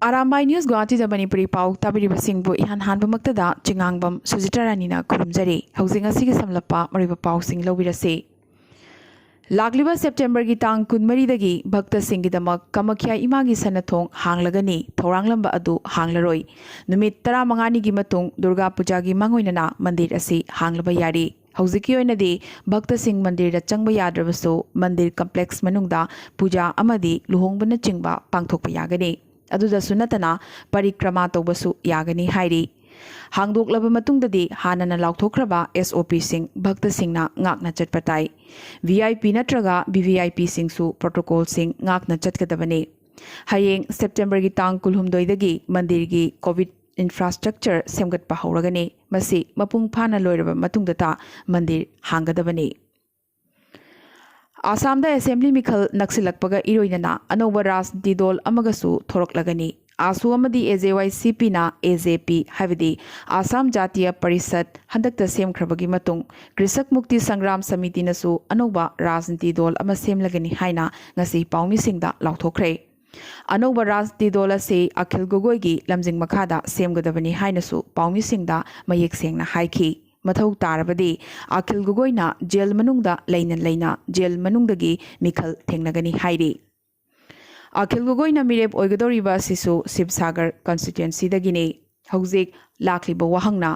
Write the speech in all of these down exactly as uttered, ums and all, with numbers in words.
Arambai news ꯒꯨꯋꯥꯍꯥꯇꯤꯗ Manipuri ꯄꯥꯎ ꯇꯥꯕꯤꯔꯤꯕꯁꯤꯡꯕꯨ ꯏꯍꯥꯟ ꯍꯥꯟꯕꯃꯛꯇꯗ ꯆꯤꯉꯥꯡꯕꯝ ꯁꯨꯖꯤꯇꯥ ꯔꯥꯅꯤꯅ ꯈꯨꯔꯨꯝꯖꯔꯤ꯫ ꯍꯧꯖꯤꯛ ꯉꯁꯤꯒꯤ ꯁꯝꯂꯞꯄ ꯃꯔꯨꯑꯣꯏꯕ ꯄꯥꯎꯁꯤꯡ ꯂꯧꯕꯤꯔꯁꯤ꯫ ꯂꯥꯛꯂꯤꯕ ꯁꯦꯞꯇꯦꯝꯕꯔꯒꯤ ꯇꯥꯡ ꯀꯨꯟꯃꯔꯤꯗꯒꯤ ꯚꯛꯇꯁꯤꯡꯒꯤꯗꯃꯛ ꯀꯃꯈ꯭ꯌꯥ ꯏꯃꯥꯒꯤ ꯁꯅꯊꯣꯡ ꯍꯥꯡꯂꯒꯅꯤ, ꯊꯧꯔꯥꯡꯂꯝꯕ ꯑꯗꯨ ꯍꯥꯡꯂꯔꯣꯏ꯫ ꯅꯨꯃꯤꯠ ꯇꯔꯥꯃꯉꯥꯅꯤꯒꯤ ꯃꯇꯨꯡ ꯗꯨꯔꯒꯥ ꯄꯨꯖꯥꯒꯤ ꯃꯥꯡꯑꯣꯏꯅꯅ ꯃꯟꯗꯤꯔ ꯑꯁꯤ ꯍꯥꯡꯂꯕ ꯌꯥꯔꯤ꯫ ꯍꯧꯖꯤꯛꯀꯤ ꯑꯣꯏꯅꯗꯤ ꯚꯛꯇꯁꯤꯡ ꯃꯟꯗꯤꯔꯗ ꯆꯪꯕ ꯌꯥꯗ꯭ꯔꯕꯁꯨ ꯃꯟꯗꯤꯔ ꯀꯝꯄ꯭ꯂꯦꯛꯁ ꯃꯅꯨꯡꯗ ꯄꯨꯖꯥ ꯑꯃꯗꯤ ꯂꯨꯍꯣꯡꯕꯅꯆꯤꯡꯕ ꯄꯥꯡꯊꯣꯛꯄ ꯌꯥꯒꯅꯤ꯫ ꯑꯗꯨꯗꯁꯨ ꯅꯠꯇꯅ ꯄꯔꯤꯀ꯭ꯔꯃꯥ ꯇꯧꯕꯁꯨ ꯌꯥꯒꯅꯤ ꯍꯥꯏꯔꯤ꯫ ꯍꯥꯡꯗꯣꯛꯂꯕ ꯃꯇꯨꯡꯗꯗꯤ ꯍꯥꯟꯅꯅ ꯂꯥꯎꯊꯣꯛꯈ꯭ꯔꯕ ꯑꯦꯁ ꯑꯣ ꯄꯤꯁꯤꯡ ꯚꯛꯇꯁꯤꯡꯅ ꯉꯥꯛꯅ ꯆꯠꯄ ꯇꯥꯏ꯫ ꯚꯤ ꯑꯥꯏ ꯄꯤ ꯅꯠꯇ꯭ꯔꯒ ꯚꯤ ꯚꯤ ꯑꯥꯏ ꯄꯤꯁꯤꯡꯁꯨ ꯄ꯭ꯔꯣꯇꯣꯀꯣꯜꯁꯤꯡ ꯉꯥꯛꯅ ꯆꯠꯀꯗꯕꯅꯤ꯫ ꯍꯌꯦꯡ ꯁꯦꯞꯇꯦꯝꯕꯔꯒꯤ ꯇꯥꯡ ꯀꯨꯟꯍꯨꯝꯗꯣꯏꯗꯒꯤ ꯃꯟꯗꯤꯔꯒꯤ ꯀꯣꯚꯤꯗ ꯏꯟꯐ꯭ꯔꯥꯁ꯭ꯇ꯭ꯔꯛꯆꯔ ꯁꯦꯝꯒꯠꯄ ꯍꯧꯔꯒꯅꯤ꯫ ꯃꯁꯤ ꯃꯄꯨꯡ ꯐꯥꯅ ꯂꯣꯏꯔꯕ ꯃꯇꯨꯡꯗꯇ ꯃꯟꯗꯤꯔ ꯍꯥꯡꯒꯗꯕꯅꯤ꯫ ꯑꯁꯥꯝꯗ ꯑꯦꯁꯦꯝꯕ꯭ꯂꯤ ꯃꯤꯈꯜ ꯅꯛꯁꯤꯜꯂꯛꯄꯒ ꯏꯔꯣꯏꯅꯅ ꯑꯅꯧꯕ ꯔꯥꯖꯅꯤꯇꯤ ꯗꯣꯜ ꯑꯃꯒꯁꯨ ꯊꯣꯔꯛꯂꯒꯅꯤ꯫ ꯑꯥꯁꯨ ꯑꯃꯗꯤ ꯑꯦ ꯖꯦ ꯋꯥꯏ ꯁꯤ ꯄꯤꯅ ꯑꯦ ꯖꯦ ꯄꯤ, ꯍꯥꯏꯕꯗꯤ ꯑꯁꯥꯝ ꯖꯥꯇꯤꯌ ꯄꯔꯤꯁꯠ, ꯍꯟꯗꯛꯇ ꯁꯦꯝꯈ꯭ꯔꯕꯒꯤ ꯃꯇꯨꯡ ꯀ꯭ꯔꯤꯁꯛ ꯃꯨꯛꯇꯤ ꯁꯪꯒ꯭ꯔꯥꯝ ꯁꯃꯤꯇꯤꯅꯁꯨ ꯑꯅꯧꯕ ꯔꯥꯖꯅꯤꯇꯤ ꯗꯣꯜ ꯑꯃ ꯁꯦꯝꯂꯒꯅꯤ ꯍꯥꯏꯅ ꯉꯁꯤ ꯄꯥꯎꯃꯤꯁꯤꯡꯗ ꯂꯥꯎꯊꯣꯛꯈ꯭ꯔꯦ꯫ ꯑꯅꯧꯕ ꯔꯥꯖꯅꯤꯇꯤ ꯗꯣꯜ ꯑꯁꯤ ꯑꯈꯤꯜ ꯒꯣꯒꯣꯏꯒꯤ ꯂꯝꯖꯤꯡ ꯃꯈꯥꯗ ꯁꯦꯝꯒꯗꯕꯅꯤ ꯍꯥꯏꯅꯁꯨ ꯄꯥꯎꯃꯤꯁꯤꯡꯗ ꯃꯌꯦꯛ ꯁꯦꯡꯅ ꯍꯥꯏꯈꯤ꯫ ꯃꯊꯧ ꯇꯥꯔꯕꯗꯤ ꯑꯈꯤꯜ ꯒꯣꯒꯣꯏꯅ ꯖꯦꯜ ꯃꯅꯨꯡꯗ ꯂꯩꯅ ꯂꯩꯅ ꯖꯦꯜ ꯃꯅꯨꯡꯗꯒꯤ ꯃꯤꯈꯜ ꯊꯦꯡꯅꯒꯅꯤ ꯍꯥꯏꯔꯤ꯫ ꯑꯈꯤꯜ ꯒꯣꯒꯣꯏꯅ ꯃꯤꯔꯦꯞ ꯑꯣꯏꯒꯗꯧꯔꯤꯕ ꯑꯁꯤꯁꯨ ꯁꯤꯕꯁꯥꯒꯔ ꯀꯟꯁꯇꯤꯇ꯭ꯋꯦꯟꯁꯤꯗꯒꯤꯅꯤ꯫ ꯍꯧꯖꯤꯛ ꯂꯥꯛꯂꯤꯕ ꯋꯥꯍꯪꯅ,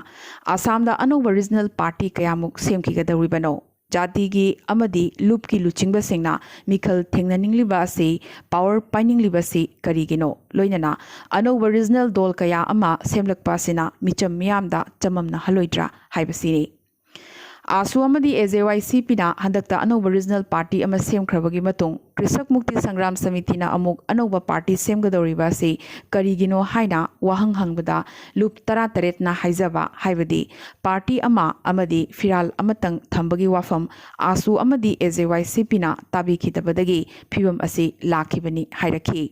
ꯑꯁꯥꯝꯗ ꯑꯅꯧꯕ ꯔꯤꯖꯅꯦꯜ ꯄꯥꯔꯇꯤ ꯀꯌꯥꯃꯨꯛ ꯁꯦꯝꯈꯤꯒꯗꯧꯔꯤꯕꯅꯣ? ꯖꯥꯇꯤꯒꯤ ꯑꯃꯗꯤ ꯂꯨꯞꯀꯤ ꯂꯨꯆꯤꯡꯕꯁꯤꯡꯅ ꯃꯤꯈꯜ ꯊꯦꯡꯅꯅꯤꯡꯂꯤꯕ ꯑꯁꯤ, ꯄꯥꯋꯔ ꯄꯥꯏꯅꯤꯡꯂꯤꯕ ꯑꯁꯤ ꯀꯔꯤꯒꯤꯅꯣ? ꯂꯣꯏꯅꯅ ꯑꯅꯧꯕ ꯔꯤꯖꯅꯦꯜ ꯗꯣꯜ ꯀꯌꯥ ꯑꯃ ꯁꯦꯝꯂꯛꯄ ꯑꯁꯤꯅ ꯃꯤꯆꯝ ꯃꯤꯌꯥꯝꯗ ꯆꯃꯝꯅꯍꯜꯂꯣꯏꯗ꯭ꯔꯥ ꯍꯥꯏꯕꯁꯤꯅꯤ꯫ ꯑꯥꯁꯨ ꯑꯃꯗꯤ ꯑꯦ ꯖꯦ ꯋꯥꯏ ꯁꯤ ꯄꯤꯅ ꯍꯟꯗꯛꯇ ꯑꯅꯧꯕ ꯔꯤꯖꯅꯦꯜ ꯄꯥꯔꯇꯤ ꯑꯃ ꯁꯦꯝꯈ꯭ꯔꯕꯒꯤ ꯃꯇꯨꯡ ꯀ꯭ꯔꯤꯁꯛ ꯃꯨꯛꯇꯤ ꯁꯪꯒ꯭ꯔꯥꯝ ꯁꯃꯤꯇꯤꯅ ꯑꯃꯨꯛ ꯑꯅꯧꯕ ꯄꯥꯔꯇꯤ ꯁꯦꯝꯒꯗꯧꯔꯤꯕ ꯑꯁꯤ ꯀꯔꯤꯒꯤꯅꯣ ꯍꯥꯏꯅ ꯋꯥꯍꯪ ꯍꯪꯕꯗ ꯂꯨꯞ ꯇꯔꯥꯇꯔꯦꯠꯅ ꯍꯥꯏꯖꯕ, ꯍꯥꯏꯕꯗꯤ ꯄꯥꯔꯇꯤ ꯑꯃ ꯑꯃꯗꯤ ꯐꯤꯔꯥꯜ ꯑꯃꯇꯪ ꯊꯝꯕꯒꯤ ꯋꯥꯐꯝ ꯑꯥꯁꯨ ꯑꯃꯗꯤ ꯑꯦ ꯖꯦ ꯋꯥꯏ ꯁꯤ ꯄꯤꯅ ꯇꯥꯕꯤꯈꯤꯗꯕꯗꯒꯤ ꯐꯤꯕꯝ ꯑꯁꯤ ꯂꯥꯛꯈꯤꯕꯅꯤ ꯍꯥꯏꯔꯛꯈꯤ꯫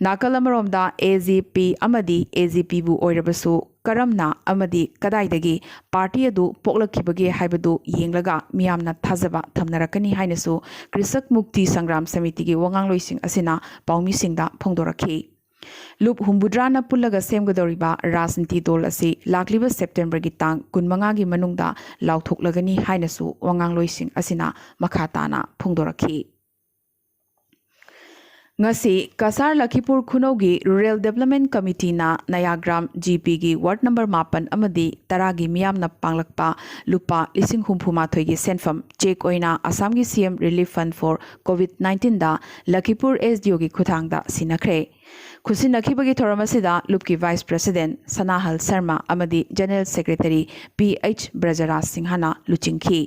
ꯅꯥꯀꯜ ꯑꯃꯔꯣꯝꯗ ꯑꯦ ꯖꯦ ꯄꯤ ꯑꯃꯗꯤ ꯑꯦ ꯖꯦ ꯄꯤꯕꯨ ꯑꯣꯏꯔꯕꯁꯨ ꯀꯔꯝꯅ ꯑꯃꯗꯤ ꯀꯗꯥꯏꯗꯒꯤ ꯄꯥꯔꯇꯤ ꯑꯗꯨ ꯄꯣꯛꯂꯛꯈꯤꯕꯒꯦ ꯍꯥꯏꯕꯗꯨ ꯌꯦꯡꯂꯒ ꯃꯤꯌꯥꯝꯅ ꯊꯥꯖꯕ ꯊꯝꯅꯔꯛꯀꯅꯤ ꯍꯥꯏꯅꯁꯨ ꯀ꯭ꯔꯤꯁꯛ ꯃꯨꯛꯇꯤ ꯁꯪꯒ꯭ꯔꯥꯝ ꯁꯃꯤꯇꯤꯒꯤ ꯋꯥꯉꯥꯡꯂꯣꯏꯁꯤꯡ ꯑꯁꯤꯅ ꯄꯥꯎꯃꯤꯁꯤꯡꯗ ꯐꯣꯡꯗꯣꯔꯛꯈꯤ꯫ ꯂꯨꯞ ꯍꯨꯝꯐꯨꯇꯔꯥꯅ ꯄꯨꯜꯂꯒ ꯁꯦꯝꯒꯗꯧꯔꯤꯕ ꯔꯥꯖꯅꯤꯇꯤ ꯗꯣꯜ ꯑꯁꯤ ꯂꯥꯛꯂꯤꯕ ꯁꯦꯞꯇꯦꯝꯕꯔꯒꯤ ꯇꯥꯡ ꯀꯨꯟꯃꯉꯥꯒꯤ ꯃꯅꯨꯡꯗ ꯂꯥꯎꯊꯣꯛꯂꯒꯅꯤ ꯍꯥꯏꯅꯁꯨ ꯋꯥꯉꯥꯡꯂꯣꯏꯁꯤꯡ ꯑꯁꯤꯅ ꯃꯈꯥ ꯇꯥꯅ ꯐꯣꯡꯗꯣꯔꯛꯈꯤ꯫ ꯉꯁꯤ ꯀꯁꯥꯔ ꯂꯈꯤꯄꯨꯔ ꯈꯨꯅꯧꯒꯤ ꯔꯨꯔꯦꯜ ꯗꯦꯕꯂꯞꯃꯦꯟ ꯀꯃꯤꯇꯤꯅ ꯅꯌꯥꯒ꯭ꯔꯥꯝ ꯖꯤꯄꯤꯒꯤ ꯋꯥꯔꯗ ꯅꯝꯕꯔ ꯃꯥꯄꯟ ꯑꯃꯗꯤ ꯇꯔꯥꯒꯤ ꯃꯤꯌꯥꯝꯅ ꯄꯥꯡꯂꯛꯄ ꯂꯨꯄꯥ ꯂꯤꯁꯤꯡ ꯍꯨꯝꯐꯨ ꯃꯥꯊꯣꯏꯒꯤ ꯁꯦꯟꯐꯝ ꯆꯦꯛ ꯑꯣꯏꯅ ꯑꯁꯥꯝꯒꯤ C M relief fund for Covid ꯅꯥꯏꯟꯇꯤꯟꯗ ꯂꯈꯤꯄꯨꯔ ꯑꯦꯁ ꯗꯤ ꯑꯣꯒꯤ ꯈꯨꯠꯊꯥꯡꯗ ꯁꯤꯟꯅꯈ꯭ꯔꯦ꯫ ꯈꯨꯠꯁꯤꯟꯅꯈꯤꯕꯒꯤ ꯊꯧꯔꯝ ꯑꯁꯤꯗ ꯂꯨꯞꯀꯤ ꯚꯥꯏꯁ ꯄ꯭ꯔꯦꯁꯤꯗꯦꯟ ꯁꯅꯥꯍꯜ ꯁꯔꯃ ꯑꯃꯗꯤ general secretary P H Brajraj ꯁꯤꯡꯍꯅ ꯂꯨꯆꯤꯡꯈꯤ꯫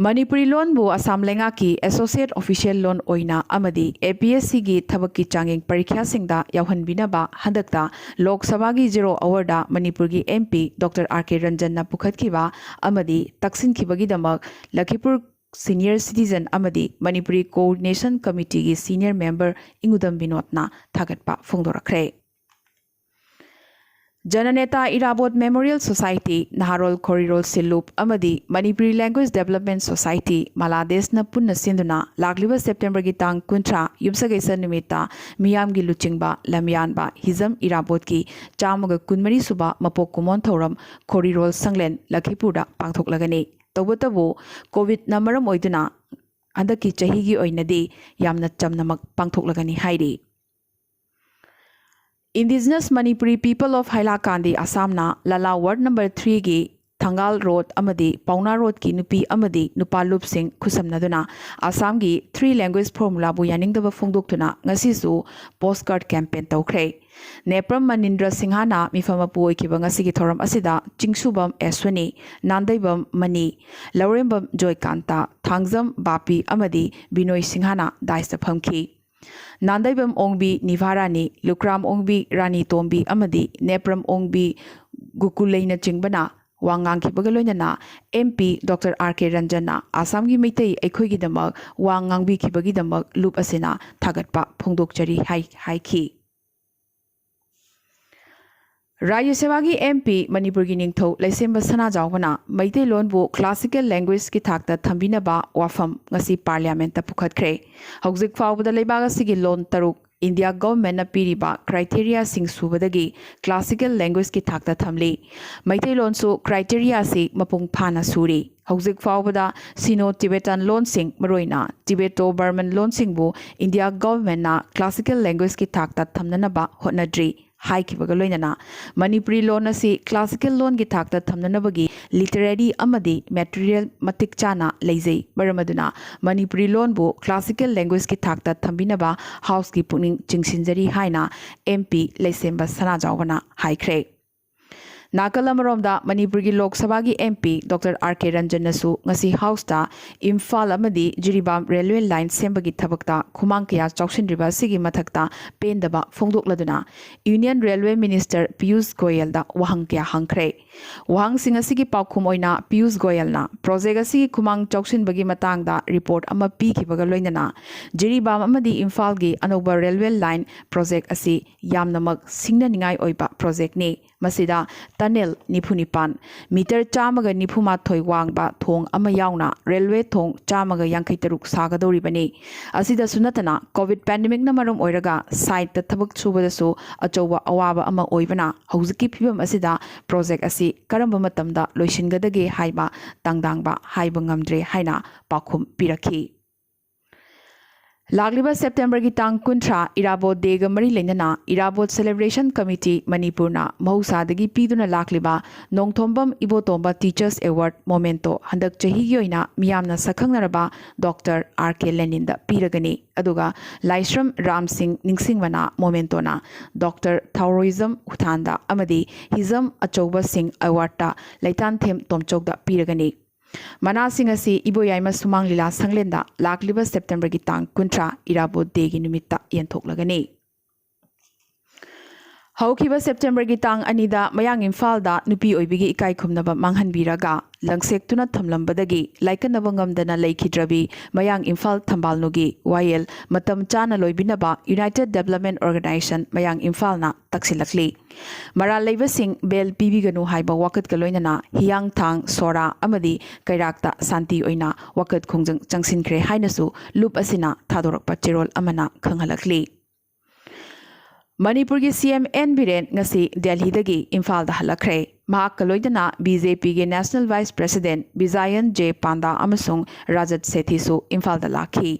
ꯃꯅꯤꯄꯨꯔꯤ ꯂꯣꯟꯕꯨ ꯑꯁꯥꯝ ꯂꯩꯉꯥꯛꯀꯤ ꯑꯦꯁꯣꯁꯤꯌꯦꯠ ꯑꯣꯐꯤꯁꯤꯌꯦꯜ ꯂꯣꯟ ꯑꯣꯏꯅ ꯑꯃꯗꯤ ꯑꯦ ꯄꯤ ꯑꯦꯁ ꯁꯤꯒꯤ ꯊꯕꯛꯀꯤ ꯆꯥꯡꯌꯦꯡ ꯄꯔꯤꯈ꯭ꯌꯥꯁꯤꯡꯗ ꯌꯥꯎꯍꯟꯕꯤꯅꯕ ꯍꯟꯗꯛꯇ ꯂꯣꯛ ꯁꯚꯥꯒꯤ ꯖꯤꯔꯣ ꯑꯋꯥꯔꯗ ꯃꯅꯤꯄꯨꯔꯒꯤ ꯑꯦꯝ ꯄꯤ ꯗꯣꯛꯇꯔ ꯑꯥꯔ ꯀꯦ ꯔꯟꯖꯟꯅ ꯄꯨꯈꯠꯈꯤꯕ ꯑꯃꯗꯤ ꯇꯛꯁꯤꯟꯈꯤꯕꯒꯤꯗꯃꯛ ꯂꯈꯤꯄꯨꯔ ꯁꯤꯅꯤꯌꯔ ꯁꯤꯇꯤꯖꯟ ꯑꯃꯗꯤ ꯃꯅꯤꯄꯨꯔꯤ ꯀꯣꯑꯣꯔꯗꯤꯅꯦꯁꯟ ꯀꯃꯤꯇꯤꯒꯤ ꯁꯤꯅꯤꯌꯔ ꯃꯦꯝꯕꯔ ꯏꯪꯉꯨꯗꯝ ꯕꯤꯅꯣꯗꯅ ꯊꯥꯒꯠꯄ ꯐꯣꯡꯗꯣꯔꯛꯈ꯭ꯔꯦ꯫ ꯖꯅꯅꯦꯇꯥ ꯏꯔꯥꯕꯣꯠ ꯃꯦꯃꯣꯔꯤꯌꯦꯜ ꯁꯣꯁꯥꯏꯇꯤ, ꯅꯍꯥꯔꯣꯜ ꯈꯣꯔꯤꯔꯣꯜ ꯁꯤꯜꯂꯨꯞ ꯑꯃꯗꯤ ꯃꯅꯤꯄꯨꯔꯤ ꯂꯦꯡꯒ꯭ꯋꯦꯖ ꯗꯦꯕꯂꯞꯃꯦꯟ ꯁꯣꯁꯥꯏꯇꯤ, ꯃꯂꯥꯗꯦꯁꯅ ꯄꯨꯟꯅ ꯁꯤꯟꯗꯨꯅ ꯂꯥꯛꯂꯤꯕ ꯁꯦꯞꯇꯦꯝꯕꯔꯒꯤ ꯇꯥꯡ ꯀꯨꯟꯊ꯭ꯔꯥ ꯌꯨꯝꯁꯀꯩꯁ ꯅꯨꯃꯤꯠꯇ ꯃꯤꯌꯥꯝꯒꯤ ꯂꯨꯆꯤꯡꯕ ꯂꯝꯌꯥꯟꯕ ꯍꯤꯖꯝ ꯏꯔꯥꯕꯣꯠꯀꯤ ꯆꯥꯝꯃꯒ ꯀꯨꯟꯃꯔꯤ ꯁꯨꯕ ꯃꯄꯣꯛ ꯀꯨꯝꯑꯣꯟ ꯊꯧꯔꯝ ꯈꯣꯔꯤꯔꯣꯜ ꯁꯪꯂꯦꯟ ꯂꯈꯤꯄꯨꯔꯗ ꯄꯥꯡꯊꯣꯛꯂꯒꯅꯤ꯫ ꯇꯧꯕꯇꯕꯨ ꯀꯣꯚꯤꯗꯅ ꯃꯔꯝ ꯑꯣꯏꯗꯨꯅ ꯍꯟꯗꯛꯀꯤ ꯆꯍꯤꯒꯤ ꯑꯣꯏꯅꯗꯤ ꯌꯥꯝꯅ ꯆꯝꯅꯃꯛ ꯄꯥꯡꯊꯣꯛꯂꯒꯅꯤ ꯍꯥꯏꯔꯤ꯫ Indigenous Manipuri People of Hailakandi Assam ꯅ ꯂꯂꯥ ꯋꯥꯔꯗ ꯅꯝꯕꯔ ꯊ꯭ꯔꯤꯒꯤ ꯊꯪꯒꯥꯜ ꯔꯣꯗ ꯑꯃꯗꯤ ꯄꯥꯎꯅꯥ ꯔꯣꯗꯀꯤ ꯅꯨꯄꯤ ꯑꯃꯗꯤ ꯅꯨꯄꯥ ꯂꯨꯞꯁꯤꯡ ꯈꯨꯠꯁꯝꯅꯗꯨꯅ ꯑꯁꯥꯝꯒꯤ ꯊ꯭ꯔꯤ ꯂꯦꯡꯒ꯭ꯋꯦꯖ ꯐꯣꯔꯃꯨꯂꯥꯕꯨ ꯌꯥꯅꯤꯡꯗꯕ ꯐꯣꯡꯗꯣꯛꯇꯨꯅ ꯉꯁꯤꯁꯨ ꯄꯣꯁ ꯀꯥꯔꯗ ꯀꯦꯝꯄꯦꯟ ꯇꯧꯈ꯭ꯔꯦ꯫ ꯅꯦꯄ꯭ꯔꯝ ꯃꯅꯤꯟꯗ꯭ꯔ ꯁꯤꯡꯍꯅ ꯃꯤꯐꯝ ꯃꯄꯨ ꯑꯣꯏꯈꯤꯕ ꯉꯁꯤꯒꯤ ꯊꯧꯔꯝ ꯑꯁꯤꯗ ꯆꯤꯡꯁꯨꯕꯝ ꯑꯦꯁ꯭ꯋꯅꯤ, ꯅꯥꯟꯗꯩꯕꯝ ꯃꯅꯤ, ꯂꯧꯔꯦꯝꯕꯝ ꯖꯣꯏꯀꯥꯟꯇ, ꯊꯥꯡꯖꯝ ꯕꯥꯄꯤ ꯑꯃꯗꯤ ꯕꯤꯅꯣꯏ ꯁꯤꯡꯍꯅ ꯗꯥꯏꯁꯇ ꯐꯝꯈꯤ꯫ ꯅꯥꯟꯗꯩꯕꯝ ꯑꯣꯡꯕꯤ ꯅꯤꯚꯥꯔꯥꯅꯤ, ꯂꯨꯀ꯭ꯔꯥꯝ ꯑꯣꯡꯕꯤ ꯔꯥꯅꯤ ꯇꯣꯝꯕꯤ ꯑꯃꯗꯤ ꯅꯦꯄ꯭ꯔꯝ ꯑꯣꯡꯕꯤ ꯒꯨꯀꯨꯂꯩꯅꯆꯤꯡꯕꯅ ꯋꯥ ꯉꯥꯡꯈꯤꯕꯒ ꯂꯣꯏꯅꯅ ꯑꯦꯝ ꯄꯤ ꯗꯣꯛꯇꯔ ꯑꯥꯔ ꯀꯦ ꯔꯟꯖꯟꯅ ꯑꯁꯥꯝꯒꯤ ꯃꯩꯇꯩ ꯑꯩꯈꯣꯏꯒꯤꯗꯃꯛ ꯋꯥ ꯉꯥꯡꯕꯤꯈꯤꯕꯒꯤꯗꯃꯛ ꯂꯨꯞ ꯑꯁꯤꯅ ꯊꯥꯒꯠꯄ ꯐꯣꯡꯗꯣꯛꯆꯔꯤ ꯍꯥꯏ-, ꯍꯥꯏꯈꯤ꯫ ꯔꯥꯖ꯭ꯌ ꯁꯚꯥꯒꯤ ꯑꯦꯝ ꯄꯤ ꯃꯅꯤꯄꯨꯔꯒꯤ ꯅꯤꯡꯊꯧ ꯂꯩꯁꯦꯝꯕ ꯁꯅꯥꯖꯥꯎꯕꯅ ꯃꯩꯇꯩꯂꯣꯟꯕꯨ ꯀ꯭ꯂꯥꯁꯤꯀꯦꯜ ꯂꯦꯡꯒ꯭ꯋꯦꯖꯀꯤ ꯊꯥꯛꯇ ꯊꯝꯕꯤꯅꯕ ꯋꯥꯐꯝ ꯉꯁꯤ ꯄꯥꯔꯂꯤꯌꯥꯃꯦꯟꯠꯇ ꯄꯨꯈꯠꯈ꯭ꯔꯦ꯫ ꯍꯧꯖꯤꯛ ꯐꯥꯎꯕꯗ ꯂꯩꯕꯥꯛ ꯑꯁꯤꯒꯤ ꯂꯣꯟ ꯇꯔꯨꯛ ꯏꯟꯗꯤꯌꯥ ꯒꯚꯔꯟꯃꯦꯟꯠꯅ ꯄꯤꯔꯤꯕ ꯀ꯭ꯔꯥꯏꯇꯦꯔꯤꯌꯥꯁꯤꯡ ꯁꯨꯕꯗꯒꯤ ꯀ꯭ꯂꯥꯁꯤꯀꯦꯜ ꯂꯦꯡꯒ꯭ꯋꯦꯖꯀꯤ ꯊꯥꯛꯇ ꯊꯝꯂꯤ꯫ ꯃꯩꯇꯩꯂꯣꯟꯁꯨ ꯀ꯭ꯔꯥꯏꯇꯦꯔꯤꯌꯥꯁꯤ ꯃꯄꯨꯡ ꯐꯥꯅ ꯁꯨꯔꯤ꯫ ꯍꯧꯖꯤꯛ ꯐꯥꯎꯕꯗ ꯁꯤꯅꯣ ꯇꯤꯕꯦꯇꯥꯟ ꯂꯣꯟꯁꯤꯡ, ꯃꯔꯨꯑꯣꯏꯅ ꯇꯤꯕꯦꯇꯣ ꯕꯔꯃꯟ ꯂꯣꯟꯁꯤꯡꯕꯨ ꯏꯟꯗꯤꯌꯥ ꯒꯚꯔꯟꯃꯦꯟꯠꯅ ꯀ꯭ꯂꯥꯁꯤꯀꯦꯜ ꯂꯦꯡꯒ꯭ꯋꯦꯖꯀꯤ ꯊꯥꯛꯇ ꯊꯝꯅꯅꯕ ꯍꯣꯠꯅꯗ꯭ꯔꯤ ꯍꯥꯏꯈꯤꯕꯒ ꯂꯣꯏꯅꯅ ꯃꯅꯤꯄꯨꯔꯤ ꯂꯣꯟ ꯑꯁꯤ ꯀ꯭ꯂꯥꯁꯤꯀꯦꯜ ꯂꯣꯟꯒꯤ ꯊꯥꯛꯇ ꯊꯝꯅꯅꯕꯒꯤ ꯂꯤꯇꯔꯦꯔꯤ ꯑꯃꯗꯤ ꯃꯦꯇꯔꯤꯌꯦꯜ ꯃꯇꯤꯛ ꯆꯥꯅ ꯂꯩꯖꯩ꯫ ꯃꯔꯝ ꯑꯗꯨꯅ ꯃꯅꯤꯄꯨꯔꯤ ꯂꯣꯟꯕꯨ ꯀ꯭ꯂꯥꯁꯤꯀꯦꯜ ꯂꯦꯡꯒ꯭ꯋꯦꯖꯀꯤ ꯊꯥꯛꯇ ꯊꯝꯕꯤꯅꯕ ꯍꯥꯎꯁꯀꯤ ꯄꯨꯛꯅꯤꯡ ꯆꯤꯡꯁꯤꯟꯖꯔꯤ ꯍꯥꯏꯅ ꯑꯦꯝ ꯄꯤ ꯂꯩꯁꯦꯝꯕ ꯁꯅꯥꯖꯥꯎꯕꯅ ꯍꯥꯏꯈ꯭ꯔꯦ꯫ ꯅꯥꯀꯜ ꯑꯃꯔꯣꯝꯗ ꯃꯅꯤꯄꯨꯔꯒꯤ ꯂꯣꯛ ꯁꯚꯥꯒꯤ ꯑꯦꯝ ꯄꯤ ꯗꯣꯛꯇꯔ ꯑꯥꯔ ꯀꯦ ꯔꯟꯖꯟꯅꯁꯨ ꯉꯁꯤ ꯍꯥꯎꯁꯇ ꯏꯝꯐꯥꯜ ꯑꯃꯗꯤ ꯖꯤꯔꯤꯕꯥꯝ ꯔꯦꯜꯋꯦ ꯂꯥꯏꯟ ꯁꯦꯝꯕꯒꯤ ꯊꯕꯛꯇ ꯈꯨꯃꯥꯡ ꯀꯌꯥ ꯆꯥꯎꯁꯤꯟꯔꯤꯕ ꯑꯁꯤꯒꯤ ꯃꯊꯛꯇ ꯄꯦꯟꯗꯕ ꯐꯣꯡꯗꯣꯛꯂꯗꯨꯅ ꯌꯨꯅꯤꯌꯟ ꯔꯦꯜꯋꯦ ꯃꯤꯅꯤꯁꯇꯔ ꯄꯤꯌꯨꯁ ꯒꯣꯌꯦꯜꯗ ꯋꯥꯍꯪ ꯀꯌꯥ ꯍꯪꯈ꯭ꯔꯦ꯫ ꯋꯥꯍꯪꯁꯤꯡ ꯑꯁꯤꯒꯤ ꯄꯥꯎꯈꯨꯝ ꯑꯣꯏꯅ ꯄꯤꯌꯨꯁ ꯒꯣꯌꯦꯜꯅ ꯄ꯭ꯔꯣꯖꯦꯛ ꯑꯁꯤꯒꯤ ꯈꯨꯃꯥꯡ ꯆꯥꯎꯁꯤꯟꯕꯒꯤ ꯃꯇꯥꯡꯗ ꯔꯤꯄꯣꯔꯠ ꯑꯃ ꯄꯤꯈꯤꯕꯒ ꯂꯣꯏꯅꯅ ꯖꯤꯔꯤꯕꯥꯝ ꯑꯃꯗꯤ ꯏꯝꯐꯥꯜꯒꯤ ꯑꯅꯧꯕ ꯔꯦꯜꯋꯦ ꯂꯥꯏꯟ ꯄ꯭ꯔꯣꯖꯦꯛ ꯑꯁꯤ ꯌꯥꯝꯅꯃꯛ ꯁꯤꯡꯅꯅꯤꯡꯉꯥꯏ ꯑꯣꯏꯕ ꯄ꯭ꯔꯣꯖꯦꯛꯅꯤ꯫ ꯃꯁꯤꯗ ꯇꯅꯦꯜ ꯅꯤꯐꯨ ꯅꯤꯄꯥꯟ, ꯃꯤꯇꯔ ꯆꯥꯝꯃꯒ ꯅꯤꯐꯨ ꯃꯥꯊꯣꯏ ꯋꯥꯡꯕ ꯊꯣꯡ ꯑꯃ ꯌꯥꯎꯅ ꯔꯦꯜꯋꯦ ꯊꯣꯡ ꯆꯥꯝꯃꯒ ꯌꯥꯡꯈꯩ ꯇꯔꯨꯛ ꯁꯥꯒꯗꯧꯔꯤꯕꯅꯤ꯫ ꯑꯁꯤꯗꯁꯨ ꯅꯠꯇꯅ ꯀꯣꯚꯤꯗ ꯄꯦꯟꯗꯦꯃꯤꯛꯅ ꯃꯔꯝ ꯑꯣꯏꯔꯒ ꯁꯥꯏꯠꯇ ꯊꯕꯛ ꯁꯨꯕꯗꯁꯨ ꯑꯆꯧꯕ ꯑꯋꯥꯕ ꯑꯃ ꯑꯣꯏꯕꯅ ꯍꯧꯖꯤꯛꯀꯤ ꯐꯤꯕꯝ ꯑꯁꯤꯗ ꯄ꯭ꯔꯣꯖꯦꯛ ꯑꯁꯤ ꯀꯔꯝꯕ ꯃꯇꯝꯗ ꯂꯣꯏꯁꯤꯟꯒꯗꯒꯦ ꯍꯥꯏꯕ ꯇꯥꯡꯗꯥꯡꯕ ꯍꯥꯏꯕ ꯉꯝꯗ꯭ꯔꯦ ꯍꯥꯏꯅ ꯄꯥꯎꯈꯨꯝ ꯄꯤꯔꯛꯈꯤ꯫ ꯂꯥꯛꯂꯤꯕ ꯁꯦꯞꯇꯦꯝꯕꯔꯒꯤ ꯇꯥꯡ ꯀꯨꯟꯊ꯭ꯔꯥ ꯏꯔꯥꯕꯣꯠ ꯗꯦꯒ ꯃꯔꯤ ꯂꯩꯅꯅ ꯏꯔꯥꯕꯣꯠ ꯁꯦꯂꯦꯕ꯭ꯔꯦꯁꯟ ꯀꯃꯤꯇꯤ ꯃꯅꯤꯄꯨꯔꯅ ꯃꯍꯧꯁꯥꯗꯒꯤ ꯄꯤꯗꯨꯅ ꯂꯥꯛꯂꯤꯕ ꯅꯣꯡꯊꯣꯝꯕꯝ ꯏꯕꯣꯇꯣꯝꯕ ꯇꯤꯆꯔꯁ ꯑꯦꯋꯥꯔꯗ ꯃꯣꯃꯦꯟꯇꯣ ꯍꯟꯗꯛ ꯆꯍꯤꯒꯤ ꯑꯣꯏꯅ ꯃꯤꯌꯥꯝꯅ ꯁꯛꯈꯪꯅꯔꯕ ꯗꯣꯛꯇꯔ ꯑꯥꯔ ꯀꯦ ꯂꯦꯅꯤꯟꯗ ꯄꯤꯔꯒꯅꯤ꯫ ꯑꯗꯨꯒ ꯂꯥꯏꯁ꯭ꯔꯝ ꯔꯥꯝ ꯁꯤꯡ ꯅꯤꯡꯁꯤꯡ ꯃꯅꯥ ꯃꯣꯃꯦꯟꯇꯣꯅ ꯗꯣꯛꯇꯔ ꯊꯥꯎꯔꯣꯏꯖꯝ ꯎꯊꯥꯟꯗ ꯑꯃꯗꯤ ꯍꯤꯖꯝ ꯑꯆꯧꯕ ꯁꯤꯡ ꯑꯦꯋꯥꯔꯗꯇ ꯂꯩꯇꯥꯟꯊꯦꯝ ꯇꯣꯝꯆꯧꯗ ꯄꯤꯔꯒꯅꯤ꯫ ꯃꯅꯥꯁꯤꯡ ꯑꯁꯤ ꯏꯕꯣꯌꯥꯏꯃ ꯁꯨꯃꯥꯡ ꯂꯤꯂꯥ ꯁꯪꯂꯦꯟꯗ ꯂꯥꯛꯂꯤꯕ ꯁꯦꯞꯇꯦꯝꯕꯔꯒꯤ ꯇꯥꯡ ꯀꯨꯟꯊ꯭ꯔꯥ ꯏꯔꯥꯕꯣꯠ ꯗꯦꯒꯤ ꯅꯨꯃꯤꯠꯇ ꯌꯦꯟꯊꯣꯛꯂꯒꯅꯤ꯫ ꯍꯧꯈꯤꯕ ꯁꯦꯞꯇꯦꯝꯕꯔꯒꯤ ꯇꯥꯡ ꯑꯅꯤꯗ ꯃꯌꯥꯡ ꯏꯝꯐꯥꯜꯗ ꯅꯨꯄꯤ ꯑꯣꯏꯕꯤꯒꯤ ꯏꯀꯥꯏ ꯈꯨꯝꯅꯕ ꯃꯥꯡꯍꯟꯕꯤꯔꯒ ꯂꯪꯁꯦꯛꯇꯨꯅ ꯊꯝꯂꯝꯕꯗꯒꯤ ꯂꯥꯏꯀꯠꯅꯕ ꯉꯝꯗꯅ ꯂꯩꯈꯤꯗ꯭ꯔꯕꯤ ꯃꯌꯥꯡ ꯏꯝꯐꯥꯜ ꯊꯝꯕꯥꯜꯅꯨꯒꯤ ꯋꯥꯌꯦꯜ ꯃꯇꯝ ꯆꯥꯅ ꯂꯣꯏꯕꯤꯅꯕ ꯌꯨꯅꯥꯏꯇꯦꯗ ꯗꯦꯕꯂꯞꯃꯦꯟ ꯑꯣꯔꯒꯅꯥꯏꯖꯦꯁꯟ ꯃꯌꯥꯡ ꯏꯝꯐꯥꯜꯅ ꯇꯛꯁꯤꯜꯂꯛꯂꯤ꯫ ꯃꯔꯥꯜ ꯂꯩꯕꯁꯤꯡ ꯕꯦꯜ ꯄꯤꯕꯤꯒꯅꯨ ꯍꯥꯏꯕ ꯋꯥꯀꯠꯀ ꯂꯣꯏꯅꯅ ꯍꯤꯌꯥꯡꯊꯥꯡ, ꯁꯣꯔꯥ ꯑꯃꯗꯤ ꯀꯩꯔꯥꯛꯇ ꯁꯥꯟꯇꯤ ꯑꯣꯏꯅ ꯋꯥꯀꯠ ꯈꯣꯡꯖꯪ ꯆꯪꯁꯤꯟꯈ꯭ꯔꯦ ꯍꯥꯏꯅꯁꯨ ꯂꯨꯞ ꯑꯁꯤꯅ ꯊꯥꯗꯣꯔꯛꯄ ꯆꯦꯔꯣꯜ ꯑꯃꯅ ꯈꯪꯍꯜꯂꯛꯂꯤ꯫ ꯃꯅꯤꯄꯨꯔꯒꯤ ꯁꯤ ꯑꯦꯝ ꯑꯦꯟ ꯕꯤꯔꯦꯟ ꯉꯁꯤ ꯗꯦꯜꯍꯤꯗꯒꯤ ꯏꯝꯐꯥꯜꯗ ꯍꯜꯂꯛꯈ꯭ꯔꯦ꯫ ꯃꯍꯥꯛꯀ ꯂꯣꯏꯅꯅ ꯕꯤ ꯖꯦ ꯄꯤꯒꯤ ꯅꯦꯁꯅꯦꯜ ꯚꯥꯏꯁ ꯄ꯭ꯔꯦꯁꯤꯗꯦꯟꯠ ꯕꯤꯖꯥꯌꯟ ꯖꯦ ꯄꯥꯟꯗꯥ ꯑꯃꯁꯨꯡ ꯔꯥꯖꯠ ꯁꯦꯊꯤꯁꯨ ꯏꯝꯐꯥꯜꯗ ꯂꯥꯛꯈꯤ꯫